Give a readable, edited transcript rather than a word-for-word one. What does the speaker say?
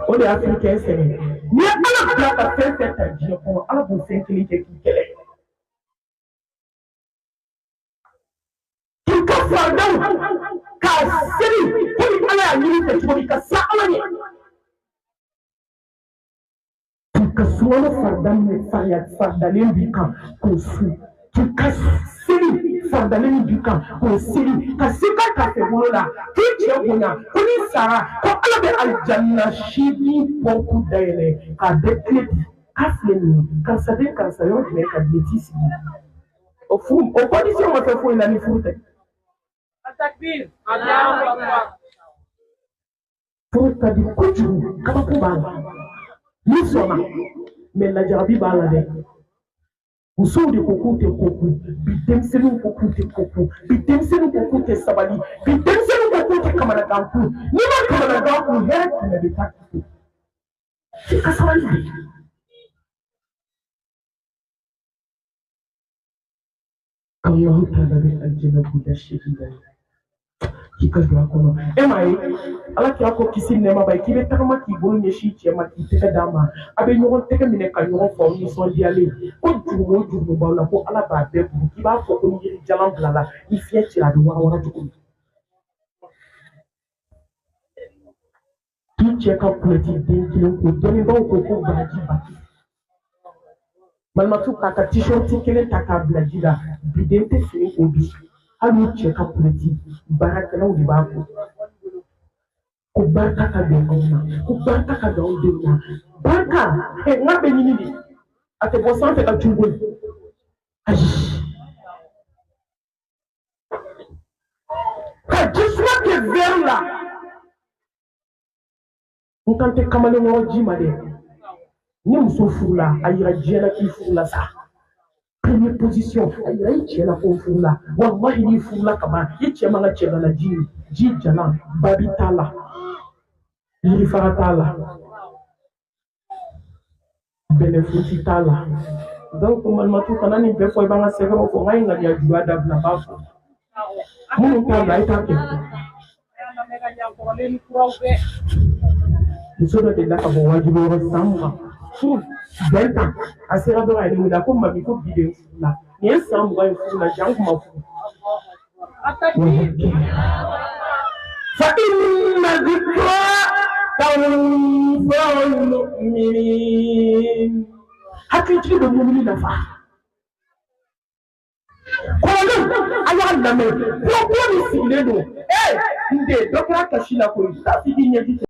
O de y'Africain sɛgɛn. N'i ye Ala bila ka fɛn fɛn ta diɲɛ kɔnɔ, Ala b'o fɛn kelen kɛ k'i kɛlɛ. K'i ka faridaw k'a seli komi Ala y'a ɲini i fɛ cogo min, ka siran Ala ɲɛ. K'i ka sunkalo farida minɛ, faridalen b'i kan k'o sun. K'i ka seli faridalen min b'i kan k'o seli, ka se ka tafe bolo la, k'i cɛ bonya, ko n'i sara ko Ala bɛ alijanna seegin pɔnpu dayɛlɛ k'a bɛɛ tile di k'a filɛ nin ye, karisa den karisa yɔrɔ jumɛn ka di ye t'i sigi. O furu o condition ma kɛ foyi la ni furu tɛ. Furu ka di kojugu, kabako b'a la n'i sɔnna, mais lajarabi b'a la dɛ. Musow de ko k'u tɛ ko kun, bi denmisɛnninw ko k'u tɛ ko kun, bi denmisɛnninw ko k'u tɛ sabali, bi denmisɛnninw ko k'u tɛ kamanagan kun. N'i ma kamanagan kun, hɛrɛ kɛmɛ bɛ taa k'i to. F'i ka sabali de. Allahu taala bɛ alijana bonda seegin dayɛlɛ k'i ka don a kɔnɔ. E m'a ye, Ala kira ko kisi ni nɛɛma b'a ye k'i bɛ tagama k'i bolo ɲɛsin i cɛ ma, k'i tɛgɛ d'a ma, a bɛ ɲɔgɔn tɛgɛ minɛ ka ɲɔgɔn fɔ aw nisɔndiyalen, ko jurumu o jurumu b'aw la, ko Ala b'a bɛɛ buru, k'i b'a fɔ ko ni yiri jalan bilala ni fiɲɛ cira a bɛ warawara cogo min. K'i cɛ ka kulɛti den kelen ko, dɔnnibaaw ko ko baraji ba kelen. Balimatu k'a ka t-shirt kelen ta k'a bila ji la, bi den tɛ fini ko bi, hali u cɛ ka kulɛti baarakɛlaw de b'a ko. Ko barika ka don anw na, ko barika ka don anw denw na. Barika n k'a bɛ ɲini de, a tɛ bɔ sanfɛ ka cun koyi. Ayi, ka jisuma kɛ verre la. N kan tɛ kamalenkɔrɔ ji ma dɛ. Ni muso furula, a yira diɲɛ na k'i furula sa. Première position, a yira i cɛ la ko n furula. Walahi n'i furula kaban, i cɛ man ka cɛgana ji min, ji jalan, babi t'a la, yirifara t'a la, bɛnɛfuti t'a la. Donc malimatu kana nin bɛɛ fɔ, i b'an ka sɛgɛrɛw fɔ. N ka ye ŋaniya juguya dabila, n b'a fɔ minnu t'a la, i t'a kɛ. Muso dɔ delila ka bɔ wajibi yɔrɔ san 20 furu bɛn tan, a sera dɔrɔn a ye ne wele, a ko mami ko bi de n furula, nin ye san 20 ye furu la, jan kun ma furu. Fa inna dhikra tanfa'ul mu'minin. Hakilijigin bɛ mumini nafa. Kɔrɔlenw a y'a lamɛn, ko ko min sigilen don, ee n den dɔ kɛra kasi la koyi, taa f'i k'i ɲɛji cɛ.